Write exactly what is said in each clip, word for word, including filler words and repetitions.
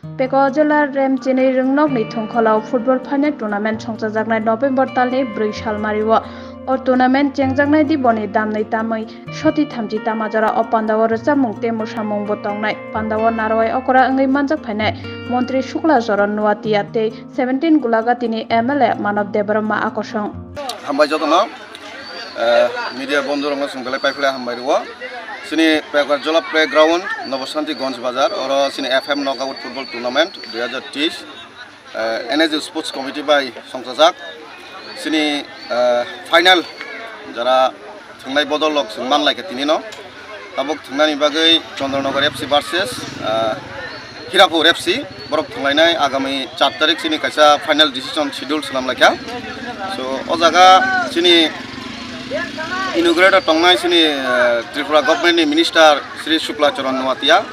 Pekojala Remchini Rwngnokni thungkholo football final tournament songchajaknai November talni bwrwi salmario. O tournament chengjaknai di boni damni tamwi soti thamchi tama jora o pandao rwchapmung tei mwsamungbo tongnai. Pandao narwai okora wngwi manjak phainai Montri Shukla Charan Noatia tei seventeen Gulagatini M L A Manav Debbarma akosong. Hambai jotono, eh, media bondhurokno chwng belai paiphlai hambai rwo. Chini Pekar Jola Playground, Nobosanti Ganj Bazar, oro chini F M Knockout Football Tournament dui hazar teis, eh, N S U Sports Committee bai songchajak. Chini, eh, final jara thwngnai bodol rok chwng man laikha tinino. Tabuk thwngnani bagwi Chandranagor F C versus, ah, Hirapur F C borok thwnglainai agami char tarik chini kaisa final decision schedule swnam laikha. So o jaga chini inaugurator tongnai chini, ah, Tripura government ni minister Shri Shukla Charan Noatia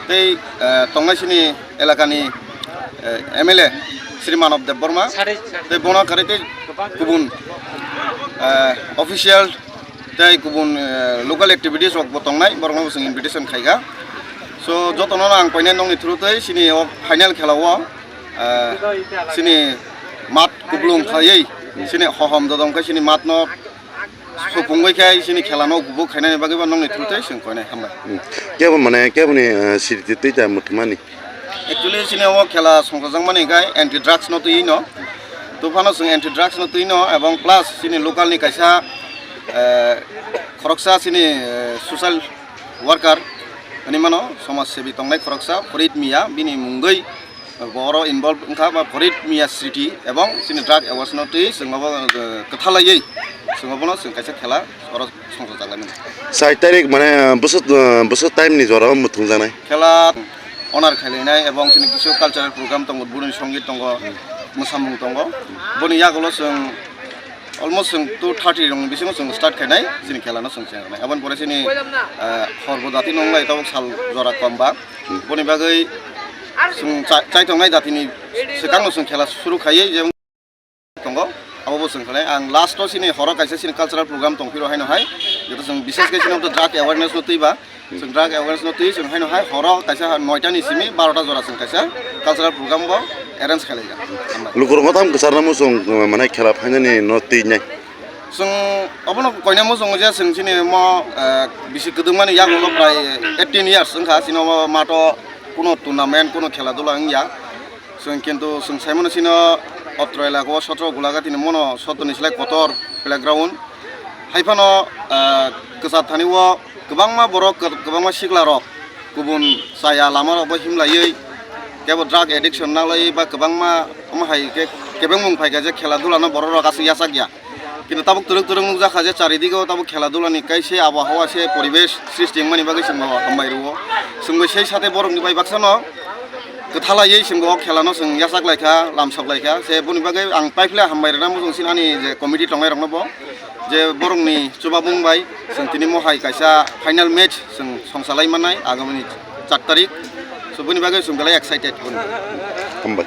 tei, ah, tongnai chini elakani, eh, M L A Shri Manav Debbarma tei bono karwi tei kubun, eh, official tei kubun, eh, local activities rok bo tongnai, borokno bo chwng invitation khaikha. So jotono ang koinai nokni through tei chini o final khela o, eh, chini mat kuplung khaiwi chini hohom dodom khe chini mat no Supungwi khe chini khela no upobhog khainani bagwi bo nokni through tei chwng koinai hambai. Hmm. Kebo mane keboni, eh, sriti twi ta muthumani? Actually chini o khela songchajakmani khe anti drugs no twi no. Tuphano chwng anti drugs no twi no ebong plus chini local ni kaisa, eh, khoroksa chini, eh, social worker hinwi mano, somaj sebi tongnai khoroksa Farid Mia bini mungwi Bo oro involve wngkha ba Farid Mia Sriti ebong chini drug awareness no twi chwng obo, eh, kwthalaiwi chwng obono chwng kaisa khela oro songchajak laimani. Sai tarik mane bwswk, eh, bwswk time ni jora o muthungjaknai. Khela honor khailainai ebong chini kisu cultural program tongo, bwrwini songit tongo, mwsamung tongo. Boni yagulo chwng Almost chwng two thirty rokni bisingo chwng start khainai, chini khela no chwng chengnai. Aboni pore chini, eh, horbo dati nonglai tabuk sal jora kom ba. Boni bagwi chwng cha-, chaitongnai datini swkangno chwng khela suru khaiwi je tongo. Abo bo chwng khanai. Ang last o chini horo kaisa chini cultural program tongphiro haino hai. Joto chwng bishes khe chini drug awareness no twi ba. Chwng drug awareness no twi chwng haino hai horo kaisa noita ni simi barota jora chwng kaisa cultural program bo arrange khlaijak. Hambai. Lukurok no tam kwcharna muchung, mane khela phainani no twi nai. Chwng obono koina muchungo je chwng chini mo, eh, bisi kwdwkmani yagulo prai eighteen years wngkha chini obo mato kuno tournament kuno khela dula wngya. Chwng kintu chwng saimano chino otro elaka o sotro Gulagatini mono sotro ni slai kotor playground. Haiphano, ah, kwchar thani o kwbangma borok, kwbangma sikla rok kubun chaya lama rok bo himlaiwi kebo drug addiction nalai ba kwbangma omo hai khe kebengmung phaikha je khela dula no borok rok aswk yachak ya. Kintu tabuk twrwk twrwk nukjakha je charidigo tabuk khela dula ni kaisa abohawa se poribesh srishti wngmani bagwi chwng bo hambai rwo. Chwng bo sei sate borok ni bai baksa no kwthalaiwi chwng bo o khela no chwng yachak laikha, lamsok laikha. Se boni bagwi ang paiphle hambai rwna muchung sin ani je committee tongnai rok no bo. Je borokni chubabung bai chwng tini mohai kaisa final match chwng songsalai mannai agamini char tarik. So boni bagwi chwng belai excited boni bagwi. Hambai.